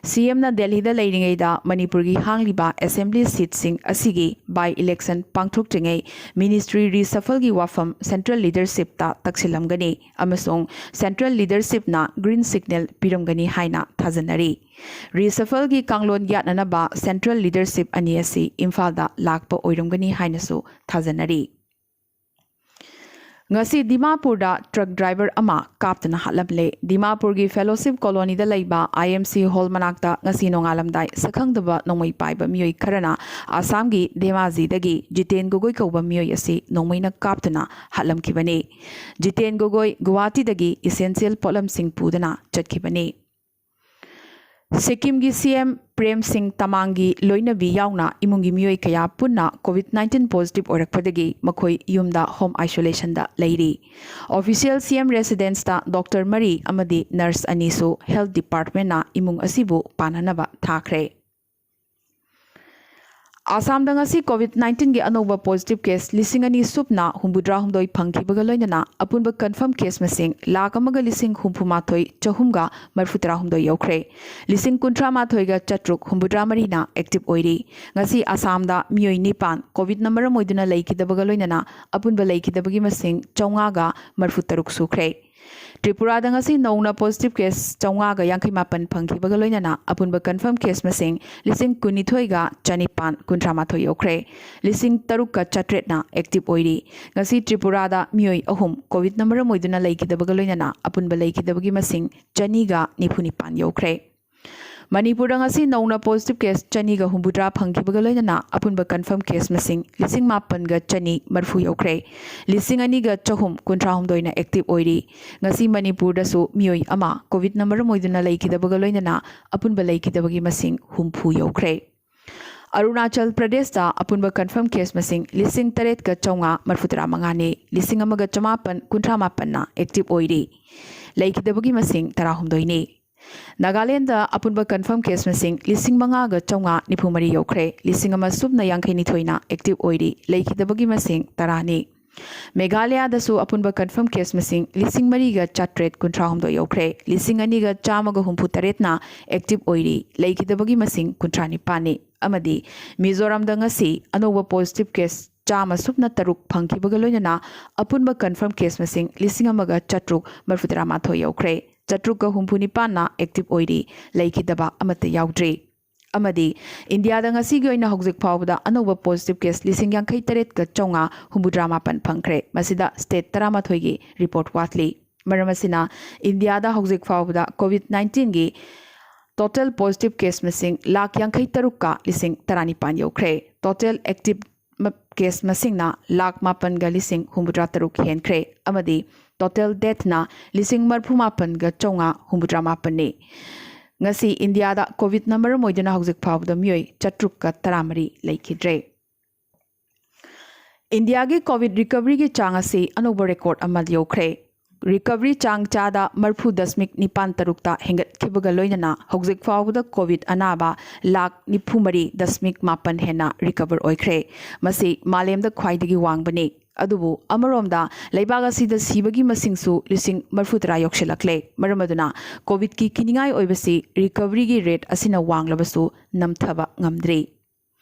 ꯁꯤ ꯑꯦꯝꯅ ꯗꯦꯜꯍꯤꯗ ꯂꯩꯔꯤꯉꯩꯗ ꯃꯅꯤꯄꯨꯔꯒꯤ ꯍꯥꯡꯂꯤꯕ ꯑꯦꯁꯦꯝꯕ꯭ꯂꯤ ꯁꯤꯠꯁꯤꯡ ꯑꯁꯤꯒꯤ ꯕꯥꯏ ꯏꯂꯦꯛꯁꯟ ꯄꯥꯡꯊꯣꯛꯇ꯭ꯔꯤꯉꯩ ꯃꯤꯅꯤꯁꯇ꯭ꯔꯤ ꯔꯤꯁꯐꯜꯒꯤ ꯋꯥꯐꯝ ꯁꯦꯟꯇ꯭ꯔꯦꯜ ꯂꯤꯗꯔꯁꯤꯞꯇ ꯇꯛꯁꯤꯜꯂꯝꯒꯅꯤ ꯑꯃꯁꯨꯡ ꯁꯦꯟꯇ꯭ꯔꯦꯜ ꯂꯤꯗꯔꯁꯤꯞꯅ ꯒ꯭ꯔꯤꯟ ꯁꯤꯒꯅꯦꯜ ꯄꯤꯔꯝꯒꯅꯤ ꯍꯥꯏꯅ ꯊꯥꯖꯅꯔꯤ꯫ ꯔꯤꯁꯐꯜꯒꯤ ꯀꯥꯡꯂꯣꯟ ꯌꯥꯠꯅꯅꯕ ꯁꯦꯟꯇ꯭ꯔꯦꯜ ꯂꯤꯗꯔꯁꯤꯞ ꯑꯅꯤ ꯑꯁꯤ ꯏꯝꯐꯥꯜꯗ ꯂꯥꯛꯄ ꯑꯣꯏꯔꯝꯒꯅꯤ ꯍꯥꯏꯅꯁꯨ ꯊꯥꯖꯅꯔꯤ꯫ ꯉꯁꯤ ꯗꯤꯃꯥꯄꯨꯔꯗ ꯇ꯭ꯔꯛ ꯗ꯭ꯔꯥꯏꯚꯔ ꯑꯃ ꯀꯥꯞꯇꯨꯅ ꯍꯥꯠꯂꯝꯂꯦ꯫ ꯗꯤꯃꯥꯄꯨꯔꯒꯤ ꯐꯦꯂꯣꯁꯤꯞ ꯀꯣꯂꯣꯅꯤꯗ ꯂꯩꯕ ꯑꯥꯏ ꯑꯦꯝ ꯁꯤ ꯍꯣꯜ ꯃꯅꯥꯛꯇ ꯉꯁꯤ ꯅꯣꯡꯉꯥꯜꯂꯝꯗꯥꯏ ꯁꯛꯈꯪꯗꯕ ꯅꯣꯡꯃꯩ ꯄꯥꯏꯕ ꯃꯤꯑꯣꯏ ꯈꯔꯅ ꯑꯁꯥꯝꯒꯤ ꯙꯦꯃꯥꯖꯤꯗꯒꯤ ꯖꯤꯇꯦꯟ ꯒꯣꯒꯣꯏ ꯀꯧꯕ ꯃꯤꯑꯣꯏ ꯑꯁꯤ ꯅꯣꯡꯃꯩꯅ ꯀꯥꯞꯇꯨꯅ ꯍꯥꯠꯂꯝꯈꯤꯕꯅꯤ꯫ ꯖꯤꯇꯦꯟ ꯒꯣꯒꯣꯏ ꯒꯨꯋꯥꯍꯥꯇꯤꯗꯒꯤ ꯏꯁꯦꯟꯁꯤꯌꯦꯜ ꯄꯣꯠꯂꯝꯁꯤꯡ ꯄꯨꯗꯨꯅ ꯆꯠꯈꯤꯕꯅꯤ꯫ ꯁꯤꯛꯀꯤꯝꯒꯤ ꯁꯤ ꯑꯦꯝ ꯄ꯭ꯔꯦꯝ ꯁꯤꯡ ꯇꯃꯥꯡꯒꯤ ꯂꯣꯏꯅꯕꯤ ꯌꯥꯎꯅ ꯏꯃꯨꯡꯒꯤ ꯃꯤꯑꯣꯏ ꯀꯌꯥ ꯄꯨꯟꯅ ꯀꯣꯚꯤꯗ ꯅꯥꯏꯟꯇꯤꯟ ꯄꯣꯖꯤꯇꯤꯚ ꯑꯣꯏꯔꯛꯄꯗꯒꯤ ꯃꯈꯣꯏ ꯌꯨꯝꯗ ꯍꯣꯝ ꯑꯥꯏꯁꯣꯂꯦꯁꯟꯗ ꯂꯩꯔꯤ꯫ ꯑꯣꯐꯤꯁꯤꯌꯦꯜ ꯁꯤ ꯑꯦꯝ ꯔꯦꯁꯤꯗꯦꯟꯁꯇ ꯗꯣꯛꯇꯔ ꯃꯔꯤ ꯑꯃꯗꯤ ꯅꯔꯁ ꯑꯅꯤꯁꯨ ꯍꯦꯜꯊ ꯗꯤꯄꯥꯔꯠꯃꯦꯟꯅ ꯏꯃꯨꯡ ꯑꯁꯤꯕꯨ ꯄꯥꯟꯅꯅꯕ ꯊꯥꯈ꯭ꯔꯦ꯫ ꯑꯁꯥꯝꯗ ꯉꯁꯤ ꯀꯣꯚꯤꯗ ꯅꯥꯏꯟꯇꯤꯟꯒꯤ ꯑꯅꯧꯕ ꯄꯣꯖꯤꯇꯤꯚ ꯀꯦꯁ ꯂꯤꯁꯤꯡ ꯑꯅꯤ ꯁꯨꯞꯅ ꯍꯨꯝꯐꯨꯇꯔꯥ ꯍꯨꯝꯗꯣꯏ ꯐꯪꯈꯤꯕꯒ ꯂꯣꯏꯅꯅ ꯑꯄꯨꯟꯕ ꯀꯟꯐꯔꯝ ꯀꯦꯁ ꯃꯁꯤꯡ ꯂꯥꯈ ꯑꯃꯒ ꯂꯤꯁꯤꯡ ꯍꯨꯝꯐꯨ ꯃꯥꯊꯣꯏ ꯆꯍꯨꯝꯒ ꯃꯔꯤꯐꯨ ꯇꯔꯥ ꯍꯨꯝꯗꯣꯏ ꯌꯧꯈ꯭ꯔꯦ꯫ ꯂꯤꯁꯤꯡ ꯀꯨꯟꯊ꯭ꯔꯥ ꯃꯥꯊꯣꯏꯒ ꯆꯥꯇ꯭ꯔꯨꯛ ꯍꯨꯝꯐꯨꯇꯔꯥ ꯃꯔꯤꯅ ꯑꯦꯛꯇꯤꯚ ꯑꯣꯏꯔꯤ꯫ ꯉꯁꯤ ꯑꯁꯥꯝꯗ ꯃꯤꯑꯣꯏ ꯅꯤꯄꯥꯟ ꯀꯣꯚꯤꯗꯅ ꯃꯔꯝ ꯑꯣꯏꯗꯨꯅ ꯂꯩꯈꯤꯗꯕꯒ ꯂꯣꯏꯅꯅ ꯑꯄꯨꯟꯕ ꯂꯩꯈꯤꯗꯕꯒꯤ ꯃꯁꯤꯡ ꯆꯥꯝꯃꯉꯥꯒ ꯃꯔꯤꯐꯨ ꯇꯔꯨꯛ ꯁꯨꯈ꯭ꯔꯦ꯫ ꯇ꯭ꯔꯤꯄꯨꯔꯥꯗ ꯉꯁꯤ ꯅꯧꯅ ꯄꯣꯖꯤꯇꯤꯚ ꯀꯦꯁ ꯆꯥꯝꯃꯉꯥꯒ ꯌꯥꯡꯈꯩ ꯃꯥꯄꯟ ꯐꯪꯈꯤꯕꯒ ꯂꯣꯏꯅꯅ ꯑꯄꯨꯟꯕ ꯀꯟꯐꯔꯝ ꯀꯦꯁ ꯃꯁꯤꯡ ꯂꯤꯁꯤꯡ ꯀꯨꯟꯅꯤꯊꯣꯏꯒ ꯆꯅꯤꯄꯥꯟ ꯀꯨꯟꯊ꯭ꯔꯥ ꯃꯥꯊꯣꯏ ꯌꯧꯈ꯭ꯔꯦ꯫ ꯂꯤꯁꯤꯡ ꯇꯔꯨꯛꯀ ꯆꯥꯇ꯭ꯔꯦꯠꯅ ꯑꯦꯛꯇꯤꯚ ꯑꯣꯏꯔꯤ꯫ ꯉꯁꯤ ꯇ꯭ꯔꯤꯄꯨꯔꯥꯗ ꯃꯤꯑꯣꯏ ꯑꯍꯨꯝ ꯀꯣꯚꯤꯗꯅ ꯃꯔꯝ ꯑꯣꯏꯗꯨꯅ ꯂꯩꯈꯤꯗꯕꯒ ꯂꯣꯏꯅꯅ ꯑꯄꯨꯟꯕ ꯂꯩꯈꯤꯗꯕꯒꯤ ꯃꯁꯤꯡ ꯆꯅꯤꯒ ꯅꯤꯐꯨ ꯅꯤꯄꯥꯟ ꯌꯧꯈ꯭ꯔꯦ꯫ ꯃꯅꯤꯄꯨꯔꯗ ꯉꯁꯤ ꯅꯧꯅ ꯄꯣꯖꯤꯇꯤꯚ ꯀꯦꯁ ꯆꯅꯤꯒ ꯍꯨꯝꯐꯨꯇꯔꯥ ꯐꯪꯈꯤꯕꯒ ꯂꯣꯏꯅꯅ ꯑꯄꯨꯟꯕ ꯀꯟꯐꯔꯝ ꯀꯦꯁ ꯃꯁꯤꯡ ꯂꯤꯁꯤꯡ ꯃꯥꯄꯟꯒ ꯆꯅꯤ ꯃꯔꯤꯐꯨ ꯌꯧꯈ꯭ꯔꯦ꯫ ꯂꯤꯁꯤꯡ ꯑꯅꯤꯒ ꯆꯍꯨꯝ ꯀꯨꯟꯊ꯭ꯔꯥ ꯍꯨꯝꯗꯣꯏꯅ ꯑꯦꯛꯇꯤꯚ ꯑꯣꯏꯔꯤ꯫ ꯉꯁꯤ ꯃꯅꯤꯄꯨꯔꯗꯁꯨ ꯃꯤꯑꯣꯏ ꯑꯃ ꯀꯣꯚꯤꯗꯅ ꯃꯔꯝ ꯑꯣꯏꯗꯨꯅ ꯂꯩꯈꯤꯗꯕꯒ ꯂꯣꯏꯅꯅ ꯑꯄꯨꯟꯕ ꯂꯩꯈꯤꯗꯕꯒꯤ ꯃꯁꯤꯡ ꯍꯨꯝꯐꯨ ꯌꯧꯈ꯭ꯔꯦ꯫ ꯑꯔꯨꯅꯥꯆꯜ ꯄ꯭ꯔꯗꯦꯁꯇ ꯑꯄꯨꯟꯕ ꯀꯟꯐꯔꯝ ꯀꯦꯁ ꯃꯁꯤꯡ ꯂꯤꯁꯤꯡ ꯇꯔꯦꯠꯀ ꯆꯥꯝꯃꯉꯥ ꯃꯔꯤꯐꯨ ꯇꯔꯥ ꯃꯉꯥꯅꯤ꯫ ꯂꯤꯁꯤꯡ ꯑꯃꯒ ꯆꯃꯥꯄꯟ ꯀꯨꯟꯊ꯭ꯔꯥ ꯃꯥꯄꯟꯅ ꯑꯦꯛꯇꯤꯚ ꯑꯣꯏꯔꯤ꯫ ꯂꯩꯈꯤꯗꯕꯒꯤ ꯃꯁꯤꯡ ꯇꯔꯥꯍꯨꯝꯗꯣꯏꯅꯤ꯫ ꯅꯥꯒꯥꯂꯦꯟꯗ ꯑꯄꯨꯟꯕ ꯀꯟꯐꯔꯝ ꯀꯦꯁ ꯃꯁꯤꯡ ꯂꯤꯁꯤꯡ ꯃꯉꯥꯒ ꯆꯥꯝꯃꯉꯥ ꯅꯤꯐꯨ ꯃꯔꯤ ꯌꯧꯈ꯭ꯔꯦ꯫ ꯂꯤꯁꯤꯡ ꯑꯃ ꯁꯨꯞꯅ ꯌꯥꯡꯈꯩ ꯅꯤꯊꯣꯏꯅ ꯑꯦꯛꯇꯤꯚ ꯑꯣꯏꯔꯤ꯫ ꯂꯩꯈꯤꯗꯕꯒꯤ ꯃꯁꯤꯡ ꯇꯔꯥꯅꯤ꯫ ꯃꯦꯘꯥꯂꯌꯥꯗꯁꯨ ꯑꯄꯨꯟꯕ ꯀꯟꯐꯔꯝ ꯀꯦꯁ ꯃꯁꯤꯡ ꯂꯤꯁꯤꯡ ꯃꯔꯤꯒ ꯆꯥꯇ꯭ꯔꯦꯠ ꯀꯨꯟꯊ꯭ꯔꯥ ꯍꯨꯝꯗꯣꯏ ꯌꯧꯈ꯭ꯔꯦ꯫ ꯂꯤꯁꯤꯡ ꯑꯅꯤꯒ ꯆꯥꯝꯃꯒ ꯍꯨꯝꯐꯨ ꯇꯔꯦꯠꯅ ꯑꯦꯛꯇꯤꯚ ꯑꯣꯏꯔꯤ꯫ ꯂꯩꯈꯤꯗꯕꯒꯤ ꯃꯁꯤꯡ ꯀꯨꯟꯊ꯭ꯔꯥ ꯅꯤꯄꯥꯟꯅꯤ꯫ ꯑꯃꯗꯤ ꯃꯤꯖꯣꯔꯥꯝꯗ ꯉꯁꯤ ꯑꯅꯧꯕ ꯄꯣꯖꯤꯇꯤꯚ ꯀꯦꯁ ꯆꯥꯝꯃ ꯁꯨꯞꯅ ꯇꯔꯨꯛ ꯐꯪꯈꯤꯕꯒ ꯂꯣꯏꯅꯅ ꯑꯄꯨꯟꯕ ꯀꯟꯐꯔꯝ ꯀꯦꯁ ꯃꯁꯤꯡ ꯂꯤꯁꯤꯡ ꯑꯃꯒ ꯆꯥꯇ꯭ꯔꯨꯛ ꯃꯔꯤꯐꯨ ꯇꯔꯥ ꯃꯥꯊꯣꯏ ꯌꯧꯈ꯭ꯔꯦ꯫ ꯆꯥꯇ꯭ꯔꯨꯛꯀ ꯍꯨꯝꯐꯨ ꯅꯤꯄꯥꯟꯅ ꯑꯦꯛꯇꯤꯚ ꯑꯣꯏꯔꯤ꯫ ꯂꯩꯈꯤꯗꯕ ꯑꯃꯠꯇ ꯌꯥꯎꯗ꯭ꯔꯤ꯫ ꯑꯃꯗꯤ ꯏꯟꯗꯤꯌꯥꯗ ꯉꯁꯤꯒꯤ ꯑꯣꯏꯅ ꯍꯧꯖꯤꯛ ꯐꯥꯎꯕꯗ ꯑꯅꯧꯕ ꯄꯣꯖꯤꯇꯤꯚ ꯀꯦꯁ ꯂꯤꯁꯤꯡ ꯌꯥꯡꯈꯩ ꯇꯔꯦꯠꯀ ꯆꯥꯝꯃꯉꯥ ꯍꯨꯝꯐꯨꯇꯔꯥ ꯃꯥꯄꯟ ꯐꯪꯈ꯭ꯔꯦ꯫ ꯃꯁꯤꯗ ꯁ꯭ꯇꯦꯠ ꯇꯔꯥꯃꯥꯊꯣꯏꯒꯤ ꯔꯤꯄꯣꯔꯠ ꯋꯥꯠꯂꯤ꯫ ꯃꯔꯝ ꯑꯁꯤꯅ ꯏꯟꯗꯤꯌꯥꯗ ꯍꯧꯖꯤꯛ ꯐꯥꯎꯕꯗ ꯀꯣꯚꯤꯗ ꯅꯥꯏꯟꯇꯤꯟꯒꯤ ꯇꯣꯇꯦꯜ ꯄꯣꯖꯤꯇꯤꯚ ꯀꯦꯁ ꯃꯁꯤꯡ ꯂꯥꯈ ꯌꯥꯡꯈꯩ ꯇꯔꯨꯛꯀ ꯂꯤꯁꯤꯡ ꯇꯔꯥꯅꯤꯄꯥꯟ ꯌꯧꯈ꯭ꯔꯦ꯫ ꯇꯣꯇꯦꯜ ꯑꯦꯛꯇꯤꯚ ꯃ-, ꯀꯦꯁ ꯃꯁꯤꯡꯅ ꯂꯥꯈ ꯃꯥꯄꯟꯒ ꯂꯤꯁꯤꯡ ꯍꯨꯝꯐꯨꯇꯔꯥ ꯇꯔꯨꯛ ꯍꯦꯟꯈ꯭ꯔꯦ꯫ ꯑꯃꯗꯤ ꯇꯣꯇꯦꯜ ꯗꯦꯊꯅ ꯂꯤꯁꯤꯡ ꯃꯔꯤꯐꯨ ꯃꯥꯄꯟꯒ ꯆꯥꯝꯃꯉꯥ ꯍꯨꯝꯐꯨꯇꯔꯥ ꯃꯥꯄꯟꯅꯤ꯫ ꯉꯁꯤ ꯏꯟꯗꯤꯌꯥꯗ ꯀꯣꯚꯤꯗꯅ ꯃꯔꯝ ꯑꯣꯏꯗꯨꯅ ꯍꯧꯖꯤꯛ ꯐꯥꯎꯕꯗ ꯃꯤꯑꯣꯏ ꯆꯥꯇ꯭ꯔꯨꯛꯀ ꯇꯔꯥꯃꯔꯤ ꯂꯩꯈꯤꯗ꯭ꯔꯦ꯫ ꯏꯟꯗꯤꯌꯥꯒꯤ ꯀꯣꯚꯤꯗ ꯔꯤꯀꯚꯔꯤꯒꯤ ꯆꯥꯡ ꯑꯁꯤ ꯑꯅꯧꯕ ꯔꯦꯀꯣꯔꯗ ꯑꯃ ꯌꯧꯈ꯭ꯔꯦ꯫ ꯔꯤꯀꯚꯔꯤ ꯆꯥꯡ ꯆꯥꯗ ꯃꯔꯤꯐꯨ ꯗꯁꯃꯤꯛ ꯅꯤꯄꯥꯟ ꯇꯔꯨꯛꯇ ꯍꯦꯟꯒꯠꯈꯤꯕꯒ ꯂꯣꯏꯅꯅ ꯍꯧꯖꯤꯛ ꯐꯥꯎꯕꯗ ꯀꯣꯚꯤꯗ ꯑꯅꯥꯕ ꯂꯥꯈ ꯅꯤꯐꯨ ꯃꯔꯤ ꯗꯁꯃꯤꯛ ꯃꯥꯄꯟ ꯍꯦꯟꯅ ꯔꯤꯀꯚꯔ ꯑꯣꯏꯈ꯭ꯔꯦ꯫ ꯃꯁꯤ ꯃꯥꯂꯦꯝꯗ ꯈ꯭ꯋꯥꯏꯗꯒꯤ ꯋꯥꯡꯕꯅꯤ꯫ ꯑꯗꯨꯕꯨ ꯑꯃꯔꯣꯝꯗ ꯂꯩꯕꯥꯛ ꯑꯁꯤꯗ ꯁꯤꯕꯒꯤ ꯃꯁꯤꯡꯁꯨ ꯂꯤꯁꯤꯡ ꯃꯔꯤꯐꯨ ꯇꯔꯥ ꯌꯧꯁꯤꯜꯂꯛꯂꯦ꯫ ꯃꯔꯝ ꯑꯗꯨꯅ ꯀꯣꯚꯤꯗꯀꯤ ꯀꯤꯅꯤꯡꯉꯥꯏ ꯑꯣꯏꯕꯁꯤ ꯔꯤꯀꯚꯔꯤꯒꯤ ꯔꯦꯠ ꯑꯁꯤꯅ ꯋꯥꯡꯂꯕꯁꯨ ꯅꯝꯊꯕ ꯉꯝꯗ꯭ꯔꯤ꯫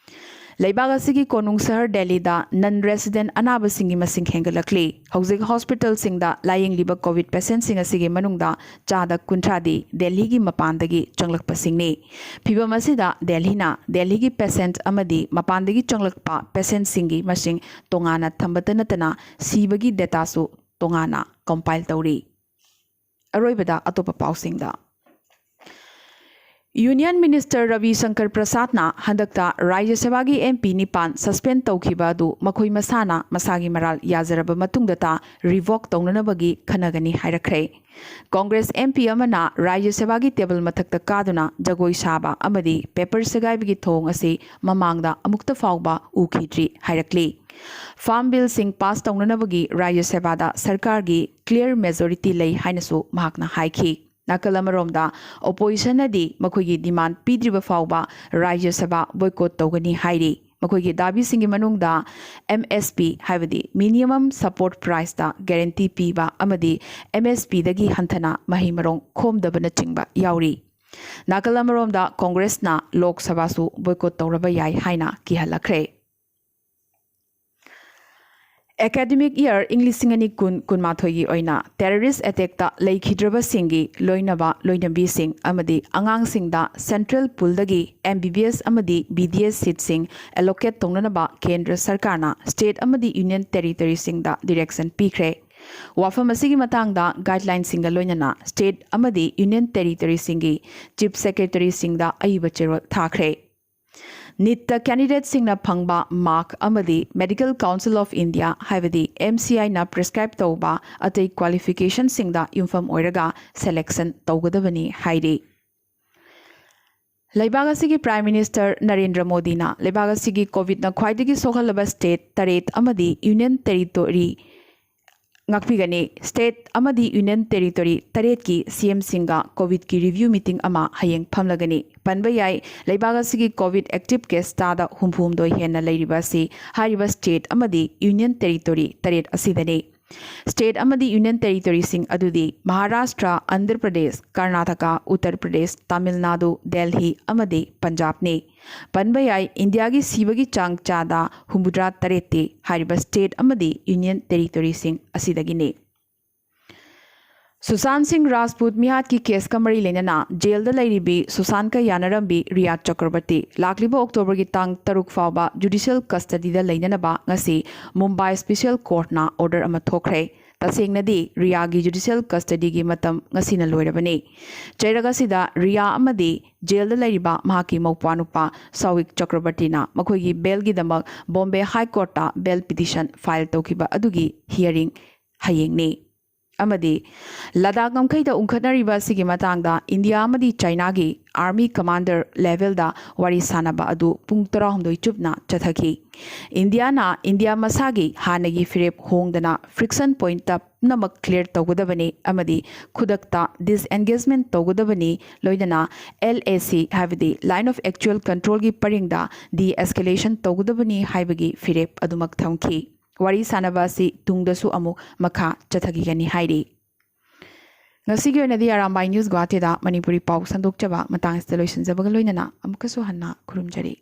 ꯂꯩꯕꯥꯛ ꯑꯁꯤꯒꯤ ꯀꯣꯅꯨꯡ ꯁꯍꯔ ꯗꯦꯜꯂꯤꯗ ꯅꯟ ꯔꯦꯁꯤꯗꯦꯟ ꯑꯅꯥꯕꯁꯤꯡꯒꯤ ꯃꯁꯤꯡ ꯍꯦꯟꯒꯠꯂꯛꯂꯤ꯫ ꯍꯧꯖꯤꯛ ꯍꯣꯁꯄꯤꯇꯥꯜꯁꯤꯡꯗ ꯂꯥꯌꯦꯡꯂꯤꯕ ꯀꯣꯚꯤꯗ ꯄꯦꯁꯦꯟꯠꯁꯤꯡ ꯑꯁꯤꯒꯤ ꯃꯅꯨꯡꯗ ꯆꯥꯗ ꯀꯨꯟꯊ꯭ꯔꯥꯗꯤ ꯗꯦꯜꯂꯤꯒꯤ ꯃꯄꯥꯟꯗꯒꯤ ꯆꯪꯂꯛꯄꯁꯤꯡꯅꯤ꯫ ꯐꯤꯚꯝ ꯑꯁꯤꯗ ꯗꯦꯜꯂꯤꯅ ꯗꯦꯜꯂꯤꯒꯤ ꯄꯦꯁꯦꯟꯠ ꯑꯃꯗꯤ ꯃꯄꯥꯟꯗꯒꯤ ꯆꯪꯂꯛꯄ ꯄꯦꯁꯦꯟꯠꯁꯤꯡꯒꯤ ꯃꯁꯤꯡ ꯇꯣꯉꯥꯟꯅ ꯊꯝꯕꯇ ꯅꯠꯇꯅ ꯁꯤꯕꯒꯤ ꯗꯦꯇꯥꯁꯨ ꯇꯣꯉꯥꯟꯅ ꯀꯝꯄꯥꯏꯜ ꯇꯧꯔꯤ꯫ ꯑꯔꯣꯏꯕꯗ ꯑꯇꯣꯞꯄ ꯄꯥꯎꯁꯤꯡꯗ꯫ ꯌꯨꯅꯤꯌꯟ ꯃꯤꯅꯤꯁꯇꯔ ꯔꯕꯤ ꯁꯪꯀꯔ ꯄ꯭ꯔꯁꯥꯗꯅ ꯍꯟꯗꯛꯇ ꯔꯥꯖ꯭ꯌ ꯁꯚꯥꯒꯤ ꯑꯦꯝ ꯄꯤ ꯅꯤꯄꯥꯟ ꯁꯁꯄꯦꯟ ꯇꯧꯈꯤꯕ ꯑꯗꯨ ꯃꯈꯣꯏ ꯃꯁꯥꯅ ꯃꯁꯥꯒꯤ ꯃꯔꯥꯜ ꯌꯥꯖꯔꯕ ꯃꯇꯨꯡꯗꯇ ꯔꯤꯚꯣꯛ ꯇꯧꯅꯅꯕꯒꯤ ꯈꯟꯅꯒꯅꯤ ꯍꯥꯏꯔꯛꯈ꯭ꯔꯦ꯫ ꯀꯣꯡꯒ꯭ꯔꯦꯁ ꯑꯦꯝ ꯄꯤ ꯑꯃꯅ ꯔꯥꯖ꯭ꯌ ꯁꯚꯥꯒꯤ ꯇꯦꯕꯜ ꯃꯊꯛꯇ ꯀꯥꯗꯨꯅ ꯖꯒꯣꯏ ꯁꯥꯕ ꯑꯃꯗꯤ ꯄꯦꯄꯔ ꯁꯦꯒꯥꯏꯕꯒꯤ ꯊꯧꯑꯣꯡ ꯑꯁꯤ ꯃꯃꯥꯡꯗ ꯑꯃꯨꯛꯇ ꯐꯥꯎꯕ ꯎꯈꯤꯗ꯭ꯔꯤ ꯍꯥꯏꯔꯛꯂꯤ꯫ ꯐꯥꯔꯝ ꯕꯤꯜꯁꯤꯡ ꯄꯥꯁ ꯇꯧꯅꯅꯕꯒꯤ ꯔꯥꯖ꯭ꯌ ꯁꯚꯥꯗ ꯁꯔꯀꯥꯔꯒꯤ ꯀ꯭ꯂꯤꯌꯔ ꯃꯦꯖꯣꯔꯤꯇꯤ ꯂꯩ ꯍꯥꯏꯅꯁꯨ ꯃꯍꯥꯛꯅ ꯍꯥꯏꯈꯤ꯫ ꯅꯥꯀꯜ ꯑꯃꯔꯣꯝꯗ, ꯑꯣꯄꯣꯖꯤꯁꯟꯅꯗꯤ ꯃꯈꯣꯏꯒꯤ ꯗꯤꯃꯥꯟ ꯄꯤꯗ꯭ꯔꯤꯕ ꯐꯥꯎꯕ ꯔꯥꯖ꯭ꯌ ꯁꯚꯥ ꯕꯣꯏꯀꯣꯠ ꯇꯧꯒꯅꯤ ꯍꯥꯏꯔꯤ꯫ ꯃꯈꯣꯏꯒꯤ ꯗꯥꯕꯤꯁꯤꯡꯒꯤ ꯃꯅꯨꯡꯗ ꯑꯦꯝ ꯑꯦꯁ ꯄꯤ, ꯍꯥꯏꯕꯗꯤ ꯃꯤꯅꯤꯃꯝ ꯁꯄꯣꯔꯠ ꯄ꯭ꯔꯥꯏꯁꯇ ꯒꯦꯔꯦꯟꯇꯤ ꯄꯤꯕ ꯑꯃꯗꯤ ꯑꯦꯝ ꯑꯦꯁ ꯄꯤꯗꯒꯤ ꯍꯟꯊꯅ ꯃꯍꯩ ꯃꯔꯣꯡ ꯈꯣꯝꯗꯕꯅꯆꯤꯡꯕ ꯌꯥꯎꯔꯤ꯫ ꯅꯥꯀꯜ ꯑꯃꯔꯣꯝꯗ, ꯀꯣꯡꯒ꯭ꯔꯦꯁꯅ ꯂꯣꯛ ꯁꯚꯥꯁꯨ ꯕꯣꯏꯀꯣꯠ ꯇꯧꯔꯕ ꯌꯥꯏ ꯍꯥꯏꯅ ꯀꯤꯍꯜꯂꯛꯈ꯭ꯔꯦ꯫ ꯑꯦꯀꯥꯗꯃꯤꯛ ꯏꯌꯥꯔ ꯏꯪ ꯂꯤꯁꯤꯡ ꯑꯅꯤ ꯀꯨꯟ ꯀꯨꯟꯃꯥꯊꯣꯏꯒꯤ ꯑꯣꯏꯅ ꯇꯦꯔꯣꯔꯤꯁ ꯑꯦꯇꯦꯛꯇ ꯂꯩꯈꯤꯗ꯭ꯔꯕꯁꯤꯡꯒꯤ ꯂꯣꯏꯅꯕ ꯂꯣꯏꯅꯕꯤꯁꯤꯡ ꯑꯃꯗꯤ ꯑꯉꯥꯡꯁꯤꯡꯗ ꯁꯦꯟꯇ꯭ꯔꯦꯜ ꯄꯨꯜꯗꯒꯤ ꯑꯦꯝ ꯕꯤ ꯕꯤ ꯑꯦꯁ ꯑꯃꯗꯤ ꯕꯤ ꯗꯤ ꯑꯦꯁ ꯁꯤꯠꯁꯤꯡ ꯑꯦꯂꯣꯀꯦꯠ ꯇꯧꯅꯅꯕ ꯀꯦꯟꯗ꯭ꯔ ꯁꯔꯀꯥꯔꯅ ꯁ꯭ꯇꯦꯠ ꯑꯃꯗꯤ ꯌꯨꯅꯤꯌꯟ ꯇꯦꯔꯤꯇꯣꯔꯤꯁꯤꯡꯗ ꯗꯤꯔꯦꯛꯁꯟ ꯄꯤꯈ꯭ꯔꯦ꯫ ꯋꯥꯐꯝ ꯑꯁꯤꯒꯤ ꯃꯇꯥꯡꯗ ꯒꯥꯏꯗꯂꯥꯏꯟꯁꯤꯡꯒ ꯂꯣꯏꯅꯅ ꯁ꯭ꯇꯦꯠ ꯑꯃꯗꯤ ꯌꯨꯅꯤꯌꯟ ꯇꯦꯔꯤꯇꯣꯔꯤꯁꯤꯡꯒꯤ ꯆꯤꯐ ꯁꯦꯀ꯭ꯔꯦꯇꯔꯤꯁꯤꯡꯗ ꯑꯏꯕ ꯆꯦꯔꯣꯜ ꯊꯥꯈ꯭ꯔꯦ꯫ ꯅꯤꯠꯇ ꯀꯦꯟꯗꯤꯗꯦꯠꯁꯤꯡꯅ ꯐꯪꯕ ꯃꯥꯔꯛ ꯑꯃꯗꯤ Medical Council of India, ꯍꯥꯏꯕꯗꯤ ꯑꯦꯝ ꯁꯤ ꯑꯥꯏꯅ ꯄ꯭ꯔꯤꯁꯀ꯭ꯔꯥꯏꯕ ꯇꯧꯕ ꯑꯇꯩ ꯀ꯭ꯋꯥꯂꯤꯐꯤꯀꯦꯁꯟꯁꯤꯡꯗ ꯌꯨꯝꯐꯝ ꯑꯣꯏꯔꯒ ꯁꯦꯂꯦꯛꯁꯟ ꯇꯧꯒꯗꯕꯅꯤ ꯍꯥꯏꯔꯤ꯫ ꯂꯩꯕꯥꯛ ꯑꯁꯤꯒꯤ ꯄ꯭ꯔꯥꯏꯝ ꯃꯤꯅꯤꯁꯇꯔ ꯅꯔꯦꯟꯗ꯭ꯔ ꯃꯣꯗꯤꯅ ꯂꯩꯕꯥꯛ ꯑꯁꯤꯒꯤ ꯀꯣꯚꯤꯗꯅ ꯈ꯭ꯋꯥꯏꯗꯒꯤ ꯁꯣꯛꯍꯜꯂꯕ ꯁ꯭ꯇꯦꯠ ꯇꯔꯦꯠ ꯑꯃꯗꯤ ꯌꯨꯅꯤꯌꯟ ꯇꯦꯔꯤꯇꯣꯔꯤ ꯉꯥꯛꯄꯤꯒꯅꯤ꯫ ꯁ꯭ꯇꯦꯠ ꯑꯃꯗꯤ ꯌꯨꯅꯤꯌꯟ ꯇꯦꯔꯤꯇꯣꯔꯤ ꯇꯔꯦꯠꯀꯤ ꯁꯤ ꯑꯦꯝꯁꯤꯡꯒ ꯀꯣꯚꯤꯗꯀꯤ ꯔꯤꯚ꯭ꯌꯨ ꯃꯤꯇꯤꯡ ꯑꯃ ꯍꯌꯦꯡ ꯐꯝꯂꯒꯅꯤ꯫ ꯄꯟꯕ ꯌꯥꯏ, ꯂꯩꯕꯥꯛ ꯑꯁꯤꯒꯤ ꯀꯣꯚꯤꯗ ꯑꯦꯛꯇꯤꯚ ꯀꯦꯁ ꯆꯥꯗ ꯍꯨꯝꯐꯨꯍꯨꯝꯗꯣꯏ ꯍꯦꯟꯅ ꯂꯩꯔꯤꯕ ꯑꯁꯤ ꯍꯥꯏꯔꯤꯕ ꯁ꯭ꯇꯦꯠ ꯑꯃꯗꯤ ꯌꯨꯅꯤꯌꯟ ꯇꯦꯔꯤꯇꯣꯔꯤ ꯇꯔꯦꯠ ꯑꯁꯤꯗꯅꯤ꯫ ꯁ꯭ꯇꯦꯠ ꯑꯃꯗꯤ ꯌꯨꯅꯤꯌꯟ ꯇꯦꯔꯤꯇꯣꯔꯤꯁꯤꯡ ꯑꯗꯨꯗꯤ ꯃꯍꯥꯔꯥꯁꯇ꯭ꯔ, ꯑꯟꯙ꯭ꯔ ꯄ꯭ꯔꯗꯦꯁ, ꯀꯔꯅꯥꯇꯀꯥ, ꯎꯠꯇꯔ ꯄ꯭ꯔꯗꯦꯁ, ꯇꯥꯃꯤꯜ ꯅꯥꯗꯨ, ꯗꯦꯜꯍꯤ ꯑꯃꯗꯤ ꯄꯟꯖꯥꯕꯅꯤ꯫ ꯄꯟꯕ ꯌꯥꯏ, ꯏꯟꯗꯤꯌꯥꯒꯤ ꯁꯤꯕꯒꯤ ꯆꯥꯡ ꯆꯥꯗ ꯍꯨꯝꯐꯨꯇꯔꯥ ꯇꯔꯦꯠꯇꯤ ꯍꯥꯏꯔꯤꯕ ꯁ꯭ꯇꯦꯠ ꯑꯃꯗꯤ ꯌꯨꯅꯤꯌꯟ ꯇꯦꯔꯤꯇꯣꯔꯤꯁꯤꯡ ꯑꯁꯤꯗꯒꯤꯅꯤ꯫ ꯁꯨꯁꯥꯟ ꯁꯤꯡ ꯔꯥꯖꯄꯨꯠ ꯃꯤꯍꯥꯠꯀꯤ ꯀꯦꯁꯀ ꯃꯔꯤ ꯂꯩꯅꯅ ꯖꯦꯜꯗ ꯂꯩꯔꯤꯕꯤ ꯁꯨꯁꯥꯟꯀ ꯌꯥꯅꯔꯝꯕꯤ ꯔꯤꯌꯥ ꯆꯀ꯭ꯔꯕꯔꯇꯤ ꯂꯥꯛꯂꯤꯕ ꯑꯣꯛꯇꯣꯕꯔꯒꯤ ꯇꯥꯡ ꯇꯔꯨꯛ ꯐꯥꯎꯕ ꯖꯨꯗꯤꯁꯤꯌꯦꯜ ꯀꯁꯇꯗꯤꯗ ꯂꯩꯅꯅꯕ ꯉꯁꯤ ꯃꯨꯝꯕꯥꯏ ꯁ꯭ꯄꯤꯁꯦꯜ ꯀꯣꯔꯠꯅ ꯑꯣꯔꯗꯔ ꯑꯃ ꯊꯣꯛꯈ꯭ꯔꯦ꯫ ꯇꯁꯦꯡꯅꯗꯤ ꯔꯤꯌꯥꯒꯤ ꯖꯨꯗꯤꯁꯤꯌꯦꯜ ꯀꯁꯇꯗꯤꯒꯤ ꯃꯇꯝ ꯉꯁꯤꯅ ꯂꯣꯏꯔꯕꯅꯤ꯫ ꯆꯩꯔꯛ ꯑꯁꯤꯗ ꯔꯤꯌꯥ ꯑꯃꯗꯤ ꯖꯦꯜꯗ ꯂꯩꯔꯤꯕ ꯃꯍꯥꯛꯀꯤ ꯃꯧꯄ꯭ꯋꯥꯅꯨꯄꯥ ꯁꯥꯎꯋꯤꯛ ꯆꯀ꯭ꯔꯕꯔꯇꯤꯅ ꯃꯈꯣꯏꯒꯤ ꯕꯦꯜꯒꯤꯗꯃꯛ ꯕꯣꯝꯕꯦ ꯍꯥꯏ ꯀꯣꯔꯠꯇ ꯕꯦꯜ ꯄꯤꯇꯤꯁꯟ ꯐꯥꯏꯜ ꯇꯧꯈꯤꯕ ꯑꯗꯨꯒꯤ ꯍꯤꯌꯔꯤꯡ ꯍꯌꯦꯡꯅꯤ꯫ ꯑꯃꯗꯤ ꯂꯗꯥꯈ ꯉꯝꯈꯩꯗ ꯎꯪꯈꯠꯅꯔꯤꯕ ꯑꯁꯤꯒꯤ ꯃꯇꯥꯡꯗ ꯏꯟꯗꯤꯌꯥ ꯑꯃꯗꯤ ꯆꯥꯏꯅꯥꯒꯤ ꯑꯥꯔꯃꯤ ꯀꯃꯥꯟꯗꯔ ꯂꯦꯚꯦꯜꯗ ꯋꯥꯔꯤ ꯁꯥꯅꯕ ꯑꯗꯨ ꯄꯨꯡ ꯇꯔꯥꯍꯨꯝꯗꯣꯏ ꯆꯨꯞꯅ ꯆꯠꯊꯈꯤ꯫ ꯏꯟꯗꯤꯌꯥꯅ ꯏꯟꯗꯤꯌꯥ ꯃꯁꯥꯒꯤ ꯍꯥꯟꯅꯒꯤ ꯐꯤꯔꯦꯞ ꯍꯣꯡꯗꯅ ꯐ꯭ꯔꯤꯛꯁꯟ ꯄꯣꯏꯟꯠꯇ ꯄꯨꯝꯅꯃꯛ ꯀ꯭ꯂꯤꯌꯔ ꯇꯧꯒꯗꯕꯅꯤ ꯑꯃꯗꯤ ꯈꯨꯗꯛꯇ ꯗꯤꯁꯑꯦꯟꯒꯦꯖꯃꯦꯟꯠ ꯇꯧꯒꯗꯕꯅꯤ, ꯂꯣꯏꯅꯅ ꯑꯦꯜ ꯑꯦ ꯁꯤ, ꯍꯥꯏꯕꯗꯤ ꯂꯥꯏꯟ ꯑꯣꯐ ꯑꯦꯛꯆꯨꯑꯦꯜ ꯀꯟꯇ꯭ꯔꯣꯜꯒꯤ ꯄꯔꯤꯡꯗ ꯗꯤ ꯑꯦꯁꯀꯦꯂꯦꯁꯟ ꯇꯧꯒꯗꯕꯅꯤ ꯍꯥꯏꯕꯒꯤ ꯐꯤꯔꯦꯞ ꯑꯗꯨꯃꯛ ꯊꯝꯈꯤ꯫ ꯋꯥꯔꯤ ꯁꯥꯅꯕ ꯑꯁꯤ ꯇꯨꯡꯗꯁꯨ ꯑꯃꯨꯛ ꯃꯈꯥ ꯆꯠꯊꯈꯤꯒꯅꯤ ꯍꯥꯏꯔꯤ꯫ ꯉꯁꯤꯒꯤ ꯑꯣꯏꯅꯗꯤ ꯑꯔꯥꯝꯕꯥꯏ ꯅ꯭ꯌꯨꯁ ꯒꯨꯋꯥꯍꯥꯇꯤꯗ ꯃꯅꯤꯄꯨꯔꯤ ꯄꯥꯎ ꯁꯟꯗꯣꯛꯆꯕ ꯃꯇꯥꯡ ꯑꯁꯤꯗ ꯂꯣꯏꯁꯤꯟꯖꯕꯒ ꯂꯣꯏꯅꯅ ꯑꯃꯨꯛꯀꯁꯨ ꯍꯟꯅ ꯈꯨꯔꯨꯝꯖꯔꯤ꯫